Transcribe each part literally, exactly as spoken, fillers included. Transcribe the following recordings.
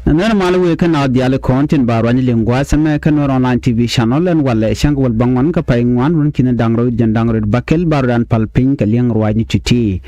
Nɛn mal wëë kä naath diaal kɔn tin ba ruany liŋ gua̱a̱th ɛmɛ kä Nuer Online T V channel ɛn walɛ cäŋ kɛ wäl bäŋuan kä pay ŋuan run ki̱n da̱ŋ rɛw jiɛn da̱ŋ rɛw bakɛl ba rudan pal piny kɛ liŋ ruaacni ti̱ti̱.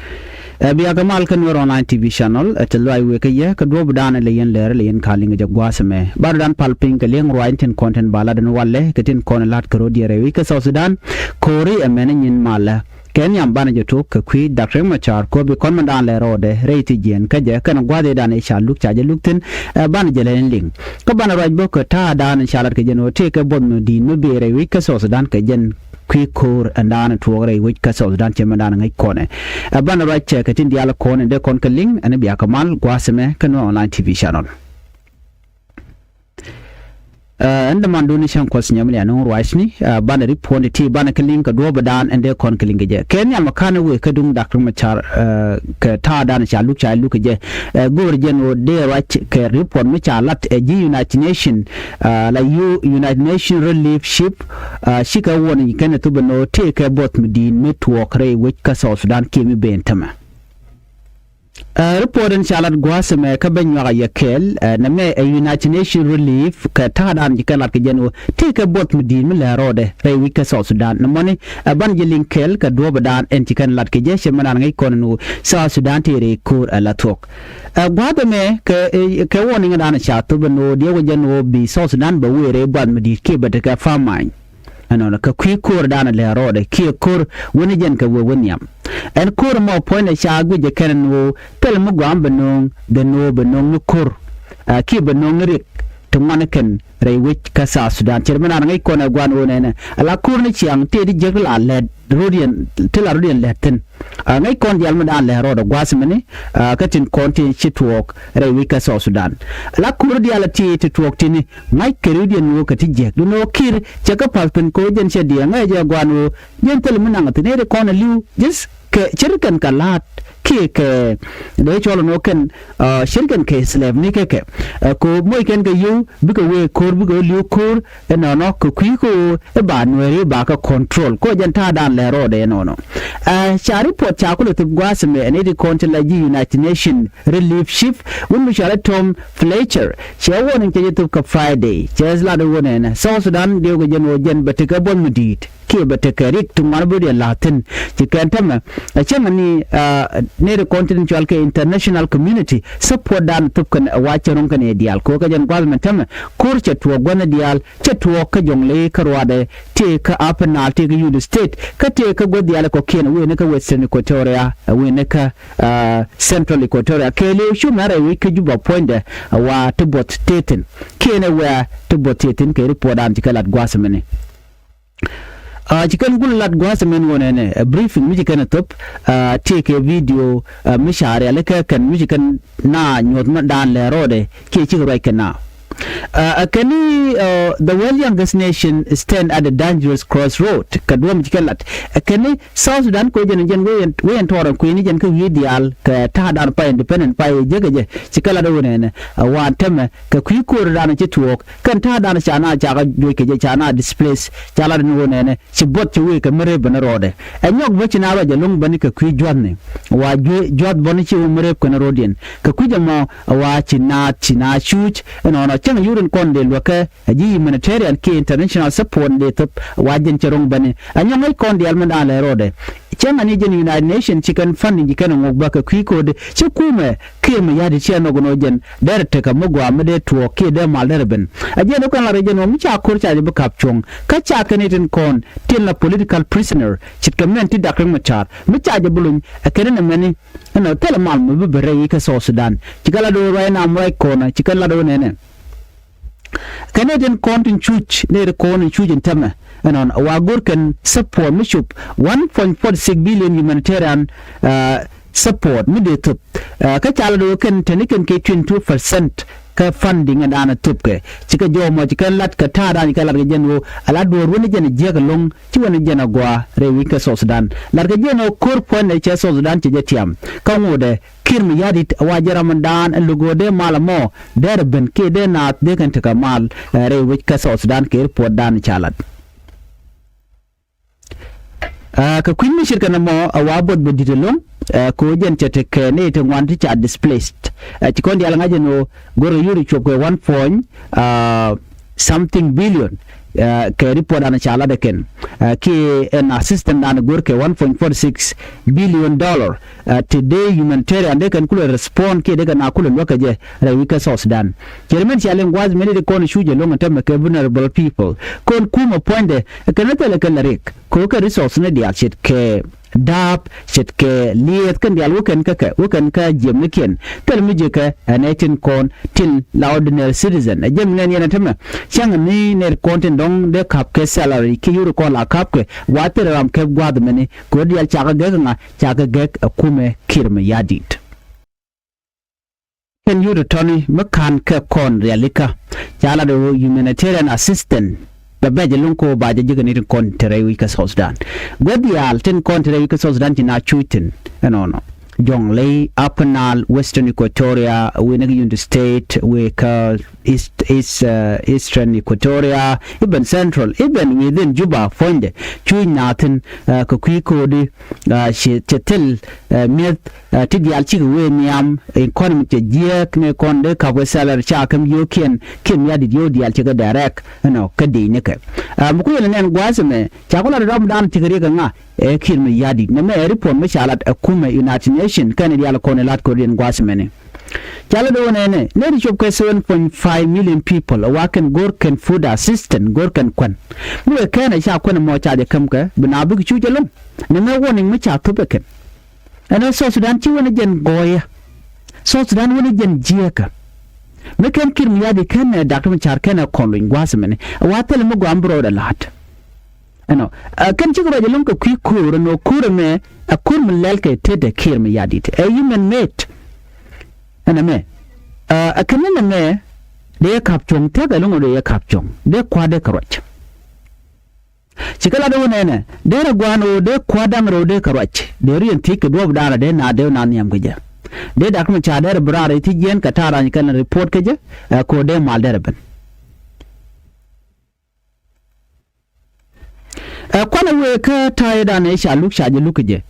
Ɛ bia kɛ mal kä Nuer Online T V channel ɛ te luaac wëë kä yɛ kä duɔ̱ɔ̱pdan lɛ yɛn lɛr lɛ yɛn ka liŋ jɛ gua̱a̱th ɛmɛ ba rudan pal piny kɛ liŋ ruaacni tin kɔn tin ba lat ɛn walɛ kɛ tin kɔn la̱t kɛ ro̱diɛn rɛy wi̱c kä South Sudan. Ko̱ri ɛmɛn nyin malä kɛ nhiam banɛ jɛ tok kɛ kui̱ Dak Riek Machar kɔ bi kɔn mɛn daan lɛ rɔɔdɛ rɛy ti jiɛn kä jɛ kɛn gua̱a̱th ëëdan ëë ca luk ca jɛ luk thi̱n. Ɛ banɛ jɛ lɛ liŋ kä banɛ ruac bä kɛ ta̱a̱ daan ca lat kɛ jɛn ɣöö tëëkɛ buɔth mi di̱i̱t mi bëë rɛy wec kä South Sudan kɛ jɛn kui̱ ko̱o̱r ɛn daan tuɔɔk rɛy wec kä South Sudan cɛ mɛn daan ŋäc kɔnɛ. Ɛ banɛ ruac cɛ kɛ tin diaal kɔn ɛn dee kɔn kɛ liŋ ɛn bia kɛ mal gua̱a̱th ɛmɛ kä Nuer Online T V channel. Ɛn dämandun ni cäŋ kuɔth nyɛm lian nuŋ ruacni banɛ ri puɔ̱n ti ti banɛ kä liŋ kɛ duɔ̱ɔ̱pdan ɛn dee kɔn kä liŋ kɛ jɛ kɛ nhiam ɛ ka̱n ɛ wëë kä duŋ Dak Riek Machar. Kɛ ta̱a̱dan ca luk ca luk kɛ jɛ go̱o̱r jɛn ɣöö dee ruac kɛ ri puɔ̱n mi ca lat ɛ ji̱ United Nation la yu United Nation Relief Ship. Cikɛ wuɔn kɛn ɛ thop ɛn ɣöö tëëkɛ buɔth mi di̱i̱t mi tuɔɔk rɛy wec kä South Sudan kiɛ mi ben tämɛ. Ɛ report in ca lat gua̱a̱th ɛmɛ kä ben nyuak a yɛ kɛɛl ɛ nɛmɛ ɛ United Nation Relief kɛ ta̱a̱dan ji̱ kɛn lat kɛ jɛn ɣöö tëëkɛ buɔth mi di̱i̱t mi lɛ̱r rɔɔdɛ rɛy wi̱c kä South Sudan. Nɛmɔni ɛ ban ji̱ liŋ kɛɛl kɛ duɔ̱ɔ̱pdan ɛn ci kɛn lat kɛ jɛ cɛ mɛn an ŋäc kɔn ɛn ɣöö South Sudan tëë rɛy ko̱o̱r ɛ la thuɔ̱k. Ɛ gua̱a̱th ɛmɛ kɛ kɛ warning dan ca thop ɛn ɣöö diɛw kɛ jɛn ɣöö bi South Sudan bɛ wëë rɛy buɔth mi di̱i̱t kiɛ bɛ tekɛ famine. Ɛnɔnɔ kɛ kui̱ ko̱o̱r danɛ lɛ rɔɔdɛ kiɛ ko̱o̱r wini jɛn kɛ wee wä nhiam. Ɛn ko̱o̱r mɔ puɔ̱nydɛ ca guic jɛ kɛn ɛn ɣöö thil mi gua̱a̱m bɛ nööŋ bɛ nööŋ bɛ nööŋ ni ko̱o̱r kiɛ bɛ nööŋ ni riɛk ti ŋuan kɛn rɛy wec kä South Sudan. Cɛ ri mi naan ŋäc kɔn ɛ gua̱a̱n ɣöö nɛnɛ ala ko̱o̱r ni ciaŋ tëë ti jiäk ti la lɛt rodiɛn ti la rodiɛn lɛt thi̱n. Ŋäc kɔn diaal mi daan lɛ rɔɔdɛ gua̱a̱th mini kä tin kɔn tin ci tuɔɔk rɛy wec kä South Sudan. Ala ko̱o̱r diaal ti ti tuɔɔk tini ŋa̱c kɛ rodiɛn ɣöö kɛ ti jiäk dun ɣöö ki̱r cɛ kä pa̱th pin ko̱o̱r jɛn cɛ diɛ ŋäc jɛ gua̱a̱n ɣöö jɛn thil mi naŋ thi̱n ëë ti kɔn ɛ li̱w ji̱th kɛ cir kɛn kɛ la̱a̱t kiɛ kɛ dee cɔl ɛn ɣöö kɛn cir kɛn kɛ slave ni kɛ kɛ. Ko moc kɛn kɛ yio̱w bikɛ wee ko̱o̱r bikɛ wee li̱w ko̱o̱r ɛnɔnɔ kɛ kui̱ kɛ ɣöö i̱ ba nueeri i̱ ba kɛ control kɔ jɛn ta̱a̱ daan lɛ rɔɔdɛ ɛnɔnɔ. Ca report ca kulɛ thip gua̱a̱th ɛmɛ ɛn i̱ ti kɔn ti la ji̱ United Nation Relief Ship wun mi cɔal i̱ Tom Fletcher cɛ warning cɛ jɛ thip kɛ Friday cɛ lat i̱ wun ɛnɛ South Sudan diɛw kɛ jɛn ɣöö jɛn bɛ tekɛ buɔth mi di̱i̱t kiɛ bɛ tekɛ riɛk ti ŋuan bä diɛ la̱a̱thin. Ci kɛn tämɛ ɛ cäŋ ni neri kɔn tin cual kɛ international community support dan thop kɛn ɛ wa cɛ ro̱ŋ kɛn ɛ diaal kɛ wä kɛ jɛn gua̱th mɛn tämɛ ko̱r cɛ tuɔɔk gua̱n ɛ diaal cɛ tuɔɔk kä Jɔŋley kä ruaadɛ tëë kä Upper Nile tëë kä Unity State kä tëë kä gua̱th diaal ɛ kɔkiɛn ɛ wëë ni kä Western Equatoria ɛ wëë ni kä Central Equatoria kɛɛliw cu mɛn rɛy wec kä Juba puɔ̱nydɛ ɛ wa ti buɔth tëë thi̱n kiɛn ɛ wɛ̈ɛ ti buɔth tëë thi̱n kɛ report dan ci kɛ lat gua̱th mɛni. Ci kɛn gul lat gua̱a̱th mɛn ɣöö nɛnɛ ɛ briefing mi ci kɛn ɛ thop tëëkɛ video mi ca rialikä kɛn mi ci kɛn na nyuɔ̱th mi daan lɛ rɔɔdɛ kiɛ cikɛ ruac kɛ na. Ɛ kɛn i̱ the world youngest nation stand at a dangerous crossroad kɛ duɔ̱ɔ̱m ci kɛn lat ɛ kɛn i̱ South Sudan koc jɛn jɛn wee ɛn tɔɔr ɛn kui̱ni jɛn kä wi̱i̱ diaal kɛ ta̱a̱ daan pay independent pay jek ɛ jɛ ci kɛn lat ɣöö nɛnɛ ɛ waan tämɛ kɛ kui̱ ko̱o̱r daan ci tuɔɔk kɛn ta̱a̱ dan ca na cakɛ juɔc kɛ jɛ ca na displace ca lat ni ɣöö nɛnɛ ci buɔth ci wëë kɛ mi rep bä ni rɔɔdɛ. Ɛ nyɔk bä ci na ruac ɛlɔ̱ŋ bä ni kɛ kui̱ jua̱thni wa jua̱th bä ni ci wä mi rep kɛ ni rɔɔdiɛn kɛ kui̱c ɛmɔ wa ci naath ci na cuuc. Ɛnɔnɔ cäŋ yurin kɔn dee luäkɛ ɛ ji̱ humanitarian kiɛ international support dee thop wa jɛn cɛ ro̱ŋ bä ni ɛ nyɔk ŋäc kɔn diaal mi daan lɛ rɔɔdɛ. Cäŋ ani jɛn United Nation ci kɛn funding ci kɛn ɛ ŋuɔk bä kɛ kui̱ ko̱o̱dɛ ci kumɛ kiɛ mi ya̱di ciɛ nhɔk ɛn ɣöö jɛn derɛ tekɛ mi gua̱a̱ mi dee tuɔɔk kiɛ dee mal derɛ ben. A jiɛn ɣöö kɛn la rɛy jɛn ɣöö mi ca ko̱r ca jɛ bi ka̱p cuɔ̱ŋ kä ca kɛn i̱ tin kɔn tin la political prisoner ce̱tkɛ mɛn ti Dak Riek Machar mi ca jɛ bi luny ɛ kɛn in ɛmɛni. Ɛn ɣöö thilɛ mal mi bi ben rɛy i̱ kä South Sudan ci kɛ la do̱o̱r ruac nam ruac kɔn ci kɛ la do̱o̱r nɛnɛ. Kɛ nɛy tin kɔn tin cuc nɛy ti kɔn tin cuc in tämɛ ɛnɔn a wa go̱r kɛn support mi cop one point four six billion humanitarian support mi dee thop. Kä ca la do̱o̱ kɛn teni kɛn kɛ twenty two percent kä funding in dan a thop kɛ ci kɛ jɔw mɔ ci kɛ lat kɛ ta̱a̱ dan ci kɛ lat kɛ jɛn ɣöö a la duɔ̱ɔ̱r wen jɛn a jiäk ɛlɔ̱ŋ ci wen jɛn a gɔaa rɛy wi̱c kä South Sudan. Lat kɛ jɛn ɣöö ko̱r puɔ̱nydɛ cɛ South Sudan cɛ jɛ tiam kä ŋotdɛ Kiir mi ya̱di̱t a wa jɛ ram in daan in lugöö dee mal ɛmɔ dee rɛ ben kiɛ dee naath dee kɛn tekɛ mal rɛy wec kä South Sudan kɛ report dan ca lat. Kɛ kui̱ny mi ce̱tkɛ nɛmɔ a wa buɔth bɛ di̱t ɛlɔ̱ŋ ɛ, kɛ ɣöö jɛn cɛ tekɛ nɛy ti ŋuan ti ca displaced. Ɛ, ci kɔn diaal ŋa̱c ɛn ɣöö go̱rkɛ yuri cuɔp kɛ one point, ɛ, something billion. Ɛ, kɛ report dan ca lat ɛ kɛn, ɛ, kiɛ ɛn assistance dan go̱rkɛ one point four six billion dollar. Ɛ, ti dee humanitarian dee kɛn kulɛ respond kiɛ dee kɛn a kulɛ luäk kɛ jɛ rɛy wi̱c kä South Sudan. Cɛ ri mɛn cia liŋ gua̱a̱th mɛn i̱ di kɔn i̱ cuc ɛlɔ̱ŋ ɛn tämɛ kɛ vulnerable people. Kɔn kumɛ puɔ̱nydɛ kɛn ɛ thilɛ kɛ lɛ rik kɛ ɣöö kɛ resource ni diaal ce̱tkɛ da̱a̱p, ce̱tkɛ lieth kɛn diaal wä kɛn kä kɛ, wä kɛn kä jiɛmnikiɛn. Thil mi ji̱kɛ ɛ nɛy tin kɔn tin la ordinary citizen. Ɛ jɛn mi nɛn yɛn ɛ tämɛ cäŋ ni nɛy kɔn tin dɔ̱ŋ dee ka̱p kɛ salary kiɛ yuri kɔn la ka̱p kɛ. Wa thil ram kɛ gua̱a̱th mɛni kɛ ɣöö diaal cakɛ gɛk ŋa, cakɛ gɛk ɛ kumɛ Kiir Mayardit. Kɛn yut tɔni mi ka̱n kɛ kɔn rialikä. Ca lat ɣöö humanitarian assistance bɛ bɛc luŋ ko ba jɛ ji̱ kɛ ni tin kɔn te rɛy wi̱c kä South Sudan. Gua̱th diaal tin kɔn te rɛy wi̱c kä South Sudan ci na cuc thi̱n ɛnɔnɔ. Jonglei, Upper Nile, Western Equatoria, wëë ni kä Unity State, wëë kä East, East, uh, Eastern Equatoria, even Central, even within Juba puɔ̱nydɛ cuc na thi̱n, uh, kɛ kui̱ ko̱o̱di, uh, ci, ci thil, uh, mi̱eth, uh, ti diaal cikɛ wee nhiam, economy cɛ jiääk ni kɔn dee ka̱p kɛ salary ca käm yio̱o̱kiɛn kiɛ Mayardit yio̱o̱k diaal cikɛ direct ɛnɔ kä dec nikɛ. Uh, mi ku yɛn nɛn gua̱a̱th ɛmɛ ca ku lat rɔmdan cikɛ riɛk ɛ ŋa, ɛ Kiir Mayardit. Nɛmɛ ɛ report mi ca lat ɛ kumɛ United Nation kɛn diaal kɔn ɛ lat kɛ riɛn gua̱a̱th ɛmɛni. Ca lat ɛ wä nɛnɛ nɛy ti cop kɛ seven point five million people ɛ wa kɛn go̱r kɛn food assistance, go̱r kɛn kuän. Mi wëë kɛn ɛ ca kuän ɛmɔ ca jɛ käm kɛ bi na bikɛ cuc ɛlɔ̱ŋ. Nɛmɛ warning mi ca thop ɛ kɛn. Ɛn ɛ South Sudan ci wän ɛ jɛn gɔɔyä. South Sudan wän ɛ jɛn jiääkä. Mi kɛn Kiir Mayardit kɛn ɛ Dak Macar kɛn ɛ kɔn luny gua̱a̱th ɛmɛni ɛ wa thilɛ mi gɔaa mi bi rɔɔdɛ la̱a̱t. Ɛnɔ, ɛ, kɛn cikɛ ruac ɛlɔ̱ŋ kɛ kui̱ ko̱o̱r ɛnɔ ko̱o̱r ɛmɛ, ɛ ko̱o̱r mi lɛl kɛ tetdɛ Kiir Mayardit. Ɛ human made. Ɛn ɛmɛ, ɛ, ɛ kɛn ɛn ɛmɛ, dee yɛ ka̱p cuɔ̱ŋ, thia̱k ɛlɔ̱ŋ dee yɛ ka̱p cuɔ̱ŋ, dee kua̱r dee kɛ ruac. Cikɛ lat wä nɛnɛ, dee rɛ gua̱a̱n ɣöö dee kua̱r da̱ŋ rɛw dee kɛ ruac, dee riɛn thiec kɛ duɔ̱ɔ̱p da̱a̱n dee na dee na nhiam kɛ jɛ. Dee Dak Macar dee rɛ bi raar i̱ thiec jiɛn kɛ ta̱a̱ rany kɛn report kɛ jɛ, ɛ ko̱o̱r dee mal dee rɛ ben. Ɛ kuanɛ wëë kä ta̱a̱ i̱ da̱a̱n ëë ca luk ca jɛ luk kɛ jɛ.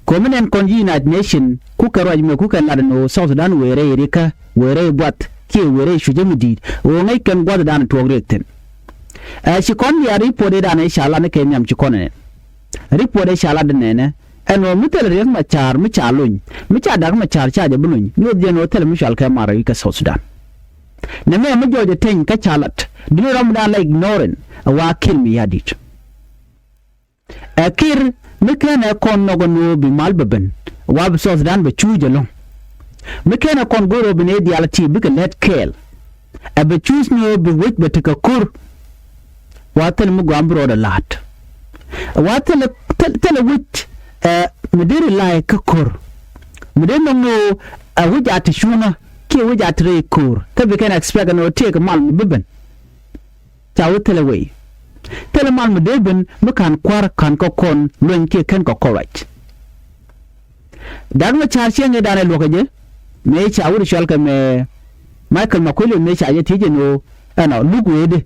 Ko̱mi nɛn kɔn ji̱ United Nation kukɛ ruac mɛ kukɛ lat ɛn ɣöö South Sudan wëë rɛy rikä, wëë rɛy buath kiɛ wëë rɛy cucä mi di̱i̱t ɣöö ŋäc kɛn gua̱th da̱a̱n tuɔɔk riɛk thi̱n. Ɛ ci kɔn bia report i̱ da̱a̱n ëë ca lat ni kɛ nhiam ci kɔn ɛ nɛn. Report ëë ca lat ɛ nɛnɛ ɛn ɣöö mi thilɛ Riɛk Macar mi ca lony, mi ca Dak Macar ca jɛ bi lony, nyuɔth jɛn ɣöö thilɛ mi cual kɛ mar rɛy wi̱c kä South Sudan. Nɛmɛ mi jɔɔc ɛ teny kä ca lat, duni rɔmdan la ignoring, ɛ wa Kiir Mayardit. Ɛ Kiir mi kɛn ɛ kɔn nhɔk ɛn ɣöö bi mal bɛ ben, wa bi South Sudan bɛ cuuc ɛlɔ̱ŋ. Mi kɛn ɛ kɔn go̱r ɣöö bi nɛy diaal ti bikɛ lät kɛɛl. Ɛ bɛ cuuc ni ɣöö bi wec bɛ tekɛ ko̱r. Wa thilɛ mi gɔaa mi bi rɔɔdɛ la̱a̱t. Wa thilɛ, thilɛ, thilɛ wec, ɛ, mi deri la̱a̱c kä ko̱r. Mi deri nɔŋ ni ɣöö ɛ wec a te cuŋä kiɛ wec a te rɛy ko̱r. Kä bi kɛn expect ɛn ɣöö tëëkɛ mal mi bi ben. Ca wä thilɛ wei. Thilɛ mal mi dee ben mi ka̱n kua̱r ka̱n kä kɔn lueny kiɛ kɛn kɛ kɔn ruac. Dak Macar cieŋ ëë danɛ luɔ̱kɛ jɛ mëë ca wut cɔal kɛ mɛ Michael Makuei mëë ca jɛ thiec ɛn ɣöö ɛnɔ luk wëëdɛ.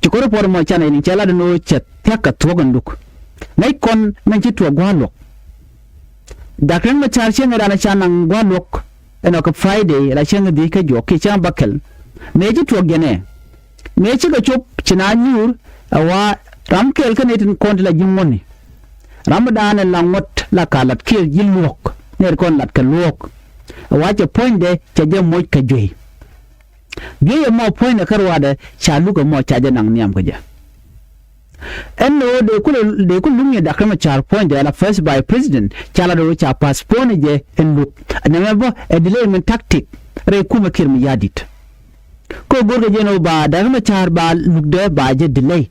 Ci kɔn report mɔ canɛ ni cɛ lat ɛn ɣöö cɛ thia̱k kɛ thuɔ̱k ɛn luk. Ŋäc kɔn mɛn ci tuɔɔk gua̱a̱r luɔ̱k. Dak Riɛk Macar cieŋ ëë danɛ ca naŋ gua̱a̱r luɔ̱k ɛnɔ kɛ Friday la cieŋ ɛ dhiec kä juɔk kiɛ cieŋ bäkɛl. Mëë ci tuɔɔk jɛn ɛ. Mëë cikɛ cop ci na nyuur ɛ wa ram kɛɛl kä nɛy tin kɔn ti la ji̱ ŋuɔ̱tni. Ram mi da̱a̱n ɛ la ŋuɔ̱t la ka lat kiɛ ji̱ luɔ̱k nɛy ti kɔn lat kɛ luɔ̱k. Ɛ wa cɛ puɔ̱nydɛ cɛ jɛ moc kɛ juey. Juey ɛmɔ puɔ̱nydɛ kä ruaadɛ ca luk ɛmɔ ca jɛ naŋ nhiam kä jɛ. Ɛn ɣöö dee ku, dee ku luk ni Dak Riɛk Macar puɔ̱nydɛ la first vice president ca lat ɣöö ca postpone jɛ ɛn luk. Nɛmɛ bä ɛ delayment tactic rɛy kumɛ Kiir Mayardit. Kä go̱rkɛ jɛn ɣöö ba Dak Riɛk Macar ba lukdɛ ba jɛ delay.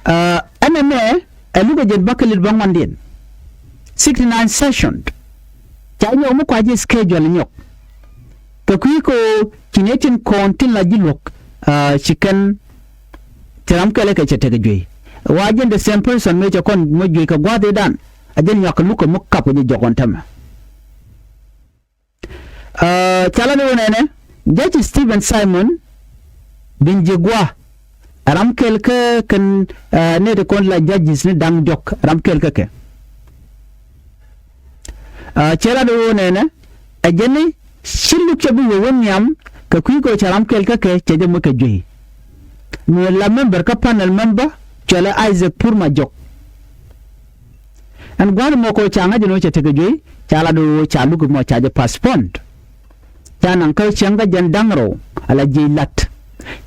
Ɛ, ɛn ɛmɛ ɛ lukɛ jɛn bäkɛl i̱t bä ŋuandiɛn. Sixty nine session. Ca nyɔk mi kua jɛ schedule nyɔk. Kɛ kui̱ kɛ ɣöö ci nɛy tin kɔn tin la ji̱ luɔ̱k, ɛ, ci kɛn ci ram kɛlɛ kɛ cɛ tekɛ juey. Wa jɛn the same person mëë cɛ kɔn mɔ juey kɛ gua̱a̱th ëëdan. A jɛn nyuak kɛ luk kɛ mi kap kɛ jɛ jɔk ɣɔn tämɛ. Ɛ, ca la ni wä nɛnɛ, Judge Stephen Simon Binjigua, ram kɛl kä kɛn, ɛ, nɛy ti kɔn la judges ni da̱ŋ jɔk, ram kɛl kä kɛ. Cɛ lat ɣöö nɛnɛ ɛ jɛn ni ci luk cɛ bi wee wä nhiam kɛ kui̱ kɛ ɣöö cɛ ram kɛl kä kɛ cɛ jɛ moc kɛ juey. Mi la member kä panel member cɔalɛ Isaac Pur Majɔk. Ɛn gua̱a̱th mɔ kɛ ɣöö ca ŋa̱c ɛn ɣöö cɛ tekɛ juey ca lat ɣöö ca luk mɔ ca jɛ postponed. Ca naŋ kä cäŋ kä jɛn da̱ŋ rɛw ala jiɛc la̱t.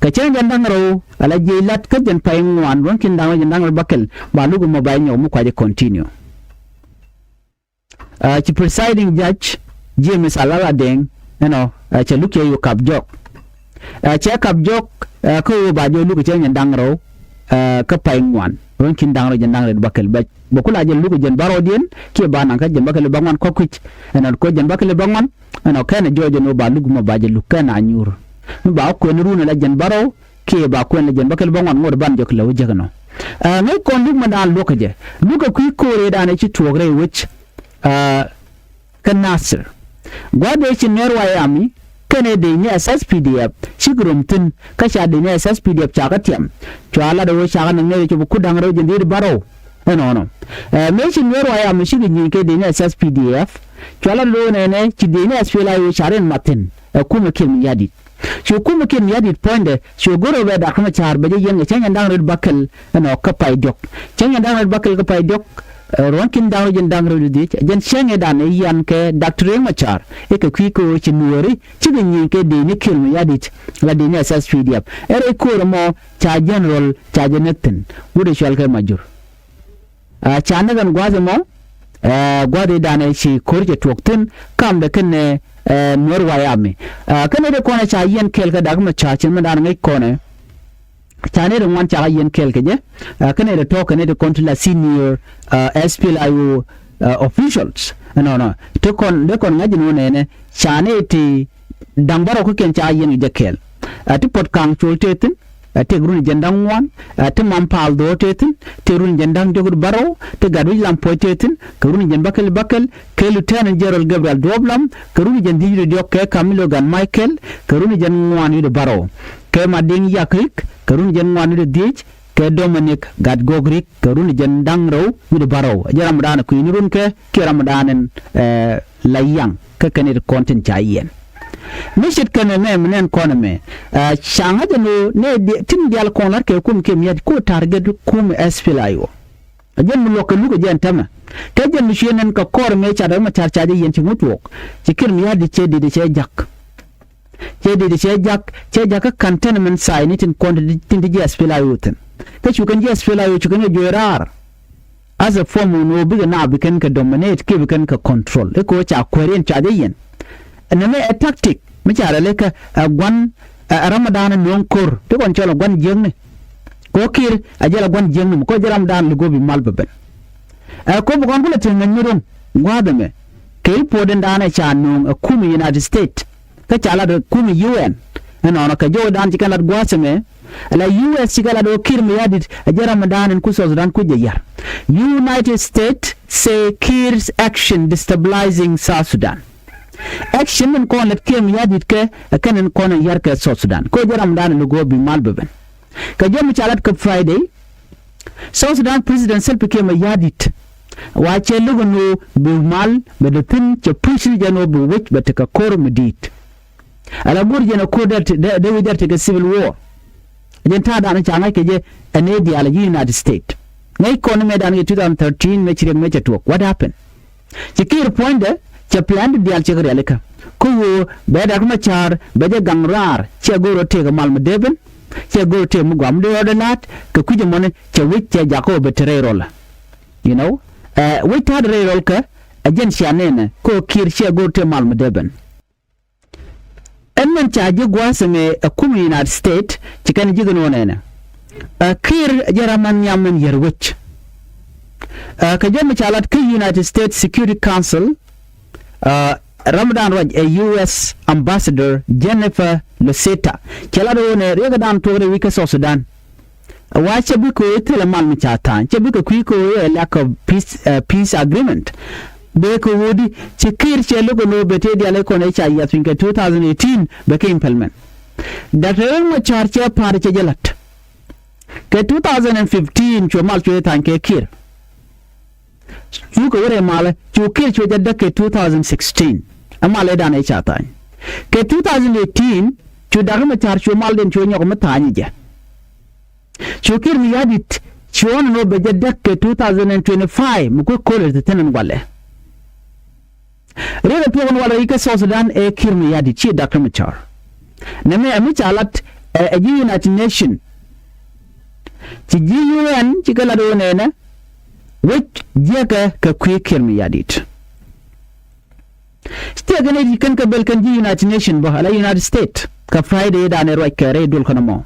Kɛ cäŋ jɛn da̱ŋ rɛw ala jiɛc la̱t kä jɛn pay ŋuan ruɔ̱n ki̱n da̱ŋ rɛw jɛn da̱ŋ rɛw bäkɛl ba luk mɔ ba jɛ nyɔk mi kua jɛ continue. Ci presiding judge James Alala Deng ɛnɔ cɛ luk cɛ yo̱ kap jɔk. Cɛ kap jɔk kä ɣöö ba jɛ luk cɛ nyɛn da̱ŋ rɛw kä pay ŋuan ruɔ̱n ki̱n da̱ŋ rɛw jɛn da̱ŋ rɛw bäkɛl bɛ bɛ kula jɛ luk jɛn bärɔwdiɛn kiɛ ba naŋ kä jɛn bäkɛl bä ŋuan kɔk kui̱c. Ɛnɔ kɔ jɛn bäkɛl bä ŋuan ɛnɔ kɛn ɛ jɔɔc ɛn ɣöö ba luk mɔ ba jɛ luk kɛn a nyuur. Mi ba kuɛn run ɛ la jɛn bärɔw kiɛ ba kuɛn la jɛn bäkɛl bä ŋuan ŋot ban jɔk lɛ wä jek ɛnɔ. Ŋäc kɔn luk mɛ daan luɔ̱k kɛ jɛ luk kɛ kui̱ ko̱o̱r ëëdan ɛ ci tuɔɔk rɛy wec. Kä Nasir gua̱dhɛ ci Nuɛr White Army kɛnɛ dec ni S S P D F cik rom thi̱n kä ca dec ni S S P D F ca kä tiam. Cua lat ɛ ɣöö ca kä näk nɛy cop kut da̱ŋ rɛw jɛn dhiet bärɔw. Ɛnɔnɔ mëë ci Nuɛr White Army cik nyieny kɛ dec ni S S P D F cua lat ɛ ɣöö nɛnɛ ci dec ni S P L A I O ca rin mat thi̱n ɛ kumɛ Kiir Mayardit. Cu kumɛ Kiir Mayardit puɔ̱nydɛ cu go̱r ɛ bɛ dak kä mɛ ca̱a̱r bɛ jɛ yiɛn kɛ cäŋ ɛn da̱ŋ rɛw bäkɛl ɛnɔ kä pay diɔ̱k. Cäŋ ɛn da̱ŋ rɛw bäkɛl kä pay diɔ̱k ruɔ̱n ki̱n da̱ŋ rɛw jɛn da̱ŋ rɛw dhiec jɛn cäŋ ëëdan ɛ yian kɛ Doctor Riek Machar i̱ kɛ kui̱ kɛ ɣöö ci Nuääri cikɛ nyieny kɛ dec ni Kiir Mayardit la dec ni S S P D F. Ɛ rɛy ko̱o̱r ɛmɔ ca general ca jɛ näk thi̱n wut ɛ cual kɛ Majur. Ca näk ɛn gua̱a̱th ɛmɔ gua̱a̱th ëëdan ɛ ci ko̱r cɛ tuɔɔk thi̱n kamdɛ kɛnɛ Nuɛr White Army. Kɛnɛ dee kɔnɛ ca yiɛn kɛɛl kɛ dak mɛ ca cin mɛ daan ŋäc kɔnɛ. Ca nɛy ti ŋuan ca kä yiɛn kɛɛl kɛ jɛ. Kɛnɛ ti tɔ̱ kɛnɛ ti kɔn ti la senior S P L A I O officials ɛnɔnɔ ti kɔn dee kɔn ŋa̱c ɛn ɣöö nɛnɛ ca nɛy ti da̱ŋ bärɔw kä kɛn ca yiɛn kɛ jɛ kɛɛl. Ti Puɔt Kaŋ Col tëë thi̱n. Tëë run jɛn da̱ŋ ŋuan. Ti Mam Paal Dhɔɔr tëë thi̱n. Tëë run jɛn da̱ŋ diɔ̱k bärɔw. Ti Gatwec Lam Puɔc tëë thi̱n kɛ run jɛn bäkɛl bäkɛl. Kɛ Lieutenant General Gabriel Duɔp Lam kɛ run jɛn dhiec diɔ̱k kɛ Camilo Gan Michael kɛ run jɛn ŋuan wi̱cdɛ bärɔw. Kɛ Madiŋ Yak Rik kɛ run jɛn ŋuan wi̱cdɛ dhiec. Kɛ Dominic Gatgok Rik kɛ run jɛn da̱ŋ rɛw wi̱cdɛ bärɔw. Jɛ ramdan kui̱ni run kɛ kiɛ ramdan ɛn la yaŋ kä kɛn it kɔn tin ca yiɛn. Mi ce̱tkɛ mɛ mɛ mi nɛn kɔn ɛmɛ ca ŋa̱c ɛn ɣöö nɛ tin diaal kɔn la̱t kɛ kum kiɛ mia̱t ku target kum S P L A I O. A jɛn mi luɔk kɛ luk a jɛn tämɛ kɛ jɛn mi cuɛ nɛn kɛ kɔr mëë ca dɔ̱ŋ mɛ car ca jɛ yɛn ci ŋut wuɔk. Ci Kiir Mayardit cɛ dit cɛ jak. Cɛ dit cɛ jak cɛ jak kä cantonment site ni tin kɔn tin ti jɛ S P L A I O thin. Kä cu kɛn jɛ S P L A I O cu kɛn kɛ juɔc raar. As a form in ɣöö bikɛ na bi kɛn kɛ dominate kiɛ bi kɛn kɛ control i̱ kɛ ɣöö ca kuäär yɛn ca jɛ yɛn. Nɛmɛ ɛ tactic mi ca rɛl ikä ɛ gua̱n ɛ Ramadan ɛ no̱o̱ŋ ko̱r ti kɔn cɔl ɛ gua̱n jiäkni. Kɛ ɣöö Kiir ɛ jɛl ɛ gua̱n jiäkni mi kɛ ɣöö jɛ Ramadan li go̱o̱p i̱ mal bɛ ben. Ɛ ko̱p ɛ kɔn kulɛ te ŋäc mi ro̱ŋ gua̱a̱th ɛmɛ kɛ i̱ puɔ̱t in daanɛ ca no̱o̱ŋ ɛ kum i̱ United States. Kä ca lat ɛ kum i̱ U N ɛnɔnɔ kɛ jɔwdan ci kɛn lat gua̱a̱th ɛmɛ. Ala U S ci kɛ lat ɣöö Kiir Mayardit ɛ jɛ Ramadan in ku South Sudan ku jɛ yar. United States say Kiir's action destabilizing South Sudan. Action in kɔn lät Kiir Mayardit kɛ ɛ kɛn in kɔn in yar kɛ South Sudan kɛ ɣöö jɛ Ramadan in lo̱k ɣöö bi mal bɛ ben. Kɛ jɔw mi ca lat kɛ Friday. South Sudan President Salva Kiir Mayardit wa cɛ lo̱k in ɣöö bi mal bɛ dee thi̱n cɛ push ni jɛn ɣöö bi wec bɛ tekɛ ko̱r mi di̱i̱t. Ala go̱r jɛn a ko̱r dee wi̱c dee tekɛ civil war. Jɛn ta̱a̱ da̱a̱n ca ŋa̱c kɛ jɛ ɛn ëë diaal a ji̱ United States. Ŋäc kɔn mëë da̱a̱n kɛ two thousand thirteen mëë ci riɛk mëë cɛ tuɔɔk. What happened? Ci Kiir puɔ̱nydɛ cɛ plan di diaal cɛ kɛ rialikä. Kä ɣöö bɛ Dak Macar bɛ jɛ gaŋ raar cɛ go̱r rɔ tëëk mal mi dee ben. Cɛ go̱r tëëk mi guam di rɔɔdɛ la̱a̱t kɛ kui̱c ɛmɔni cɛ wec cɛ jakä ɣöö bɛ te rɛy rɔlä. You know, wec ta̱a̱dɛ rɛy rɔlkä ɛ jɛn cia nɛnɛ kä ɣöö Kiir cɛ go̱r tëëk mal mi dee ben. Ɛn min ca ji̱ gua̱a̱th ɛmɛ ɛ kum United States ci kɛn ji̱ kɛ no̱o̱ŋ ɛnɛ. Ɛ Kiir jɛ ram man nhiam min yär wec. Ɛ kɛ jɔw mi ca lat kä United States Security Council ɛ ramdan ruac ɛ U S Ambassador Jennifer Luceta cɛ lat ɣöö nɛ riɛkdan tuɔk rɛy wi̱c kä South Sudan. Wa cɛ bi kɛ ɣöö thilɛ mal mi ca tha̱a̱ny cɛ bi kɛ kui̱ kɛ ɣöö ɛ lack of peace, uh, peace agreement. Bee kɛ ɣöö di ci Kiir cɛ lo̱k ɛn ɣöö bɛ tëë diaal ɛ kɔn ɛ ca yiath piny kɛ two thousand eighteen bɛ kɛ implement. Doctor Riek Machar cɛ pa̱a̱r cɛ jɛ la̱t. Kɛ two thousand and fifteen cuɛ mal cuɛ tha̱a̱ny kɛ Kiir. Cu kɛ wä rɛy malä, cu Kiir cu jɛ däk kɛ two thousand sixteen. Ɛ malɛ dan ɛ ca tha̱a̱ny. Kɛ two thousand eighteen, cu Dak Macar cu malden cu nyɔk mi tha̱a̱ny jɛ. Cu Kiir Mayardit cu ɣän nɔ bɛ jɛ däk kɛ two thousand and twenty-five, mi kuɛ kolɛ ti thin ɛn walɛ. Riɛk ɛ tuɔk ɛn walɛ ikä South Sudan ɛ Kiir Mayardit, ci Dak Macar. Nɛmɛ ɛ mi ca lat ɛ, ɛ ji̱ United Nation. Ci ji̱ U N ci kɛ lat ɣöö nɛnɛ wec jiäkɛ kɛ kui̱ Kiir Mayardit. Ciɛ kɛn i̱ kɛn kɛ bel kɛn ji̱ United Nation bä ala United States kɛ Friday dan ɛ ruac kɛ rɛy duɔl kɛn ɛmɔ.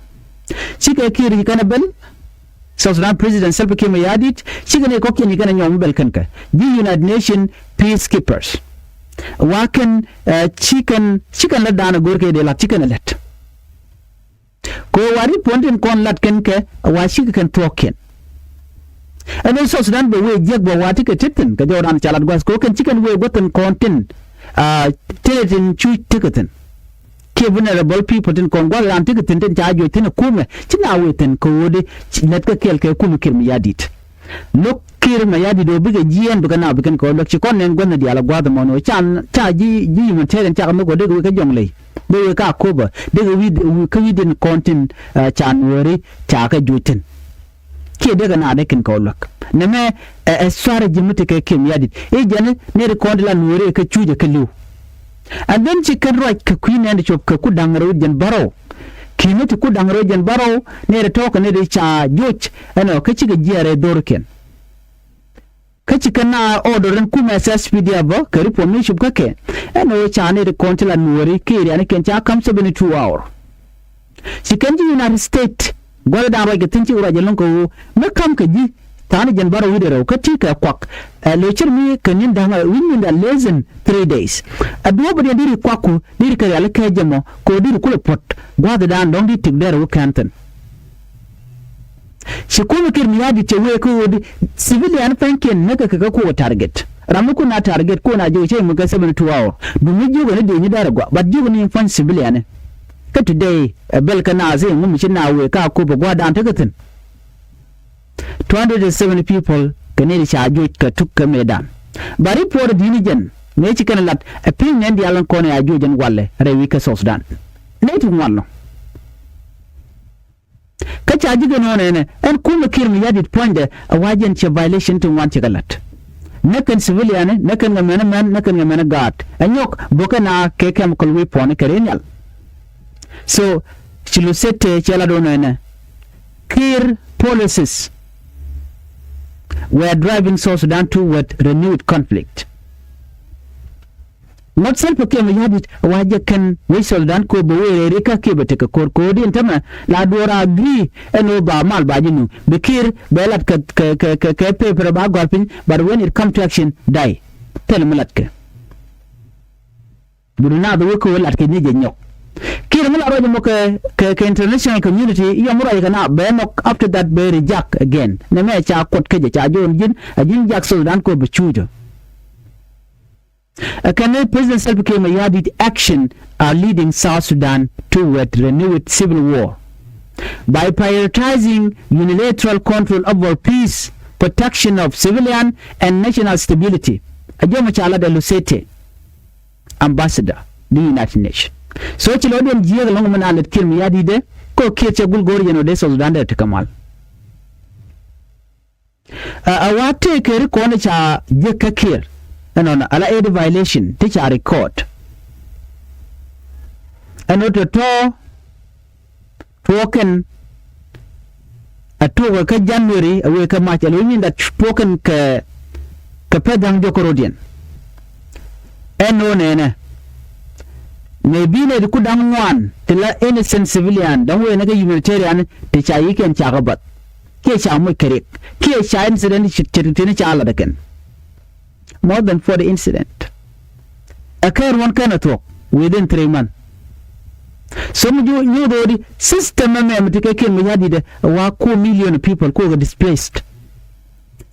Cikɛ Kiir i̱ kɛn ɛ bel South Sudan President Salva Kiir Mayardit, cikɛ ni kɔ̱kiɛn i̱ kɛn ɛ nyɔm bel kɛn kɛ ji̱ United Nation peacekeepers. Wa kɛn, eh, cikɛn, cikɛn lät dan ɛ go̱r kɛ dee lat, cikɛn ɛ lät. Kɛ ɣöö wa ri puɔ̱n tin kɔn lat kɛn kɛ wa cikɛ kɛn thuɔ̱ɔ̱kiɛn. Ɛn ɣöö South Sudan bɛ wee jiäk bɛ wa ti kɛ tit thi̱n kɛ jɔw raan ca lat gua̱th kɛ ɣöö kɛn ci kɛn wee gua̱th thi̱n kɔn tin, ah, tëë tin cu tekɛ thi̱n. Kiɛ vulnerable people tin kɔn gua̱th raan tekɛ thi̱n tin ca juɔc thi̱n ɛ kumɛ ci na wee thi̱n kɛ ɣöö di lät kɛ kɛɛl kɛ kumɛ Kiir Mayardit. Lo̱k Kiir Mayardit ɣöö bikɛ jiɛɛn bikɛ na bikɛn kɛ ɣöö luäk ci kɔn nɛn gua̱thni diaal ɛ gua̱a̱th ɛmɔni ɣöö can ca ji̱, ji̱ humanitarian cakɛ mi kɛ ɣöö dee kɛ wee kä Jɔŋley, dee wee kä Akobo, dee kɛ wi̱i̱, kä wi̱i̱ din kɔn tin, eh, ca Nuääri ca kɛ juɔc thi̱n. Kiɛ dee kɛ na dee kɛn kɛ ɣöö luäk. Nɛmɛ ɛ, ɛ strategy mi ti kɛ Kiir Mayardit i̱ jɛn nɛy ti kɔn ti la Nuääri ɛ kɛ cuucɛ kɛ li̱w. And then ci kɛn ruac kɛ kui̱ nɛn ti cop kɛ ku da̱ŋ rɛw jɛn bärɔw. Ki̱ni ti ku da̱ŋ rɛw jɛn bärɔw nɛy ti tɔ̱ɔ̱k kɛ nɛy ti ca joc ɛnɔ kä cikɛ jiɛɛr ɛ dhorikiɛn. Kä ci kɛn na order in kumɛ S S P D F bä kɛ report mi cop kä kɛ ɛn ɣöö ca nɛy ti kɔn ti la Nuääri kiɛ rianikiɛn ca ka̱m seventy two hour. Ci kɛn ji̱ United States gua̱thdan ruac kɛ thi̱n cikɛ ruac ɛlɔ̱ŋ kɛ ɣöö mi ka̱m kɛ ji̱ tha̱a̱ŋ ni jɛn bärɔw wi̱cdɛ rɛw kä ti kɛ kuak. Ɛ lo̱c cir mi kɛ ni̱n da̱ŋ wi̱c ni̱n da̱ŋ less than three days. Ɛ duɔ̱ɔ̱p bä diɛn diri kuakku diri kɛ riali kɛ jɛ mɔ kɛ ɣöö diri kulɛ puɔ̱t gua̱thdan dɔ̱ŋ di tik dɛr ɣöö kɛn thi̱n. Ci kumɛ Kiir Mayardit cɛ wee kä ɣöö di civilian pɛnkiɛn näkɛ kɛ kɛ kuɔk target. Ram mi kun a target kun a jiök cɛ mukɛ seventy two hour. Dumi jiök ɛn i̱ dieny i̱ dɛr ɛ gɔaa but jiök ni puɔ̱ny civilian. Kä today ɛ bɛl kä naath i̱ ŋu mi ci na wee ka kup ɛ gua̱a̱r dan tekɛ thi̱n. Two hundred and seventy people kɛ ni di ca joc kɛ tuk kɛ medan. Ba report di̱i̱ni jɛn mëë ci kɛn lat ɛ pi̱i̱n nɛn diaal in kɔn ɛ a joc ɛn walɛ rɛy wi̱c kä South Sudan. Nɛy ti ŋuan lɔ. Kä ca ji̱ kɛ nɔnɛ nɛ ɛn kumɛ Kiir Mayardit puɔ̱nydɛ a wa̱c jɛn cɛ violation ti ŋuan cɛ kɛ la̱t. Nɛ kɛn civilian nɛ kɛn kɛ mɛn mɛn nɛ kɛn kɛ mɛn gaat ɛ nyɔk bokɛ na kɛ chemical weapon kɛ ri nhial. So ci Lusete cɛ la do̱n ɛnɛ Kiir policies were driving South Sudan toward renewed conflict. Ŋuɔ̱t Salva Kiir Mayardit wa jɛ kɛn wec South Sudan kɛ bɛ wee rɛri kä kiɛ bɛ tekɛ ko̱r ko̱r din tämɛ la duɔ̱ɔ̱r agree ɛn ɣöö ba mal ba ji̱ nu bi Kiir bɛ lat kɛ kɛ kɛ kɛ kɛ paper ba gɔ̱r piny but when it come to action die. Thil mi latkɛ. But naath wek kɛ wee latkɛ ni jɛ nyɔk. Kiir mi la ruac mɔ kɛ kɛ kɛ international community yɔm ruac kɛ na bɛ nɔk after that bɛ reject again. Nɛ mɛ ca kuɔt kä jɛ ca jo̱o̱n ji̱n a ji̱n jak South Sudan kɛ bɛ cuucä. Ɛ kɛn ni President Salva Kiir Mayardit action are leading South Sudan toward renewed civil war by prioritizing unilateral control over peace, protection of civilian and national stability. A jɔmɛ ca lat ɛ Lusete, ambassador di United Nations. So ci lɔ diɛn jiɛk lɔŋ mi na lät Kiir Mayardit dɛ kɔ Kiir cɛ gul go̱r yɛn wä dee South Sudan dee ti kɛ mal. A wa tëë keri kɔn ca jiäk kä Kiir ɛnɔnɔ ala ɛ di violation ti ca record. Ɛn ɣöö tɔ̱tɔ̱ tuɔɔkɛn a tuɔɔkɛ kä January a wee kä March a lo̱c nyin dat tuɔɔkɛn kɛ kɛ pɛth da̱ŋ jɔkä rɔ̱diɛn. Ɛn ɣöö nɛnɛ mëë bi nɛ di ku da̱ŋ ŋuan ti la innocent civilian da̱ŋ wee nɛ kɛ humanitarian ti ca yikiɛn ca kɛ bath. Kiɛ ca moc kɛ riɛk kiɛ ca incident ce̱t ce̱t tini ca lat ɛ kɛn. More than forty incident. Ɛ kɛn ruɔ̱n kɛn ɛ thuɔ̱k within three months. So mi ju nyuuth ɣöö di system ɛmɛ mi ti kɛ Kiir Mayardit ɛ wa ku million people ku kɛ displaced.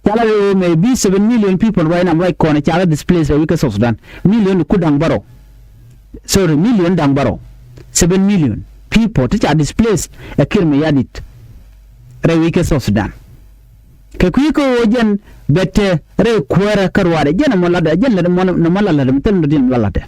Ca la ɣöö maybe seven million people right now right kɔn ca la displaced ɛ wi̱i̱ kä South Sudan. Million ku da̱ŋ bärɔw. Sorry, million da̱ŋ bärɔw. Seven million people ti ca displaced ɛ Kiir Mayardit rɛy wi̱i̱ kä South Sudan. Kɛ kui̱ kä ɣöö jɛn Bɛ te rɛy kuäärä kä ruaadɛ jɛn ɛmɔ latdɛ jɛn lät ɛmɔ nɔmɔ la latdɛ mi thil mi dɔ̱diɛn mi la latdɛ.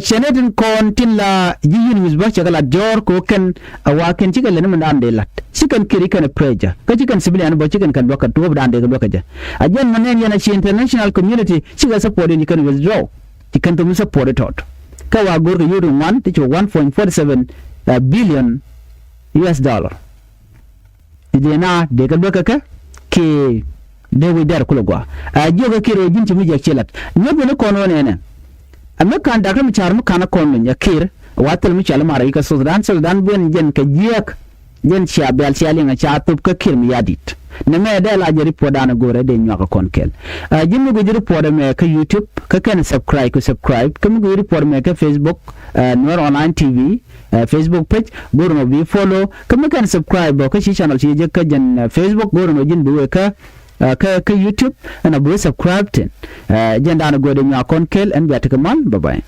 Cɛ nɛ tin kɔn tin la ji̱ yun wi̱th bä cɛ kɛ lat jɔ̱ɔ̱r kɛ ɣöö kɛn a wa kɛn cikɛ lät ni mi daan dee lat ci kɛn kiri kɛn a pressure kä ci kɛn civilian bä ci kɛn kɛn duäkä tuɔɔp daan dee kɛ duäkä jɛ. A jɛn mɔ nɛn yɛn a ci international community cikɛ support in ci kɛn withdraw ci kɛn thom support tɔt. Kä wa go̱o̱r kɛ yio̱w ti ŋuan ti ci one point four seven billion U S dollar. Ti dee na dee kɛ duäkä kɛ kiɛ dee wi̱c dɛr kulɛ gɔaa. Ɛ jiökɛ kiɛ rɔ ji̱n ci mi jɛ ci lat nyuɔ̱th beni kɔn wä nɛnɛ. Ɛ mi ka̱n da̱k ri mi ca̱r mi ka̱n ɛ kɔn luny ɛ kiɛ wa thil mi cɔal mar ɛ yi kä South Sudan, South Sudan ben jɛn kɛ jiääk. Jɛn cia bial cia liŋ ɛ ca thop kä kiɛ mi ya di̱t. Nɛ mɛ dee la jɛ report dan ɛ go̱rɛ dee nyuak ɛ kɔn kɛl. Ɛ ji̱n mi guic report ɛmɛ kä YouTube kä kɛn subscribe kɛ subscribe kä mi guic report ɛmɛ kä Facebook, ɛ Nuer Online T V, ɛ Facebook page go̱r nɔ bi follow kä mi kɛn subscribe bä kä ci channel ci jek kä jɛn ɛ Facebook go̱r nɔ ji̱n bi wee kä ɛ kä kä YouTube ɛn a bi wee subscribe tin. Ɛ jɛn dan ɛ go̱r dee nyuak kɔn kɛl ɛn bia tekɛ mal bye bye.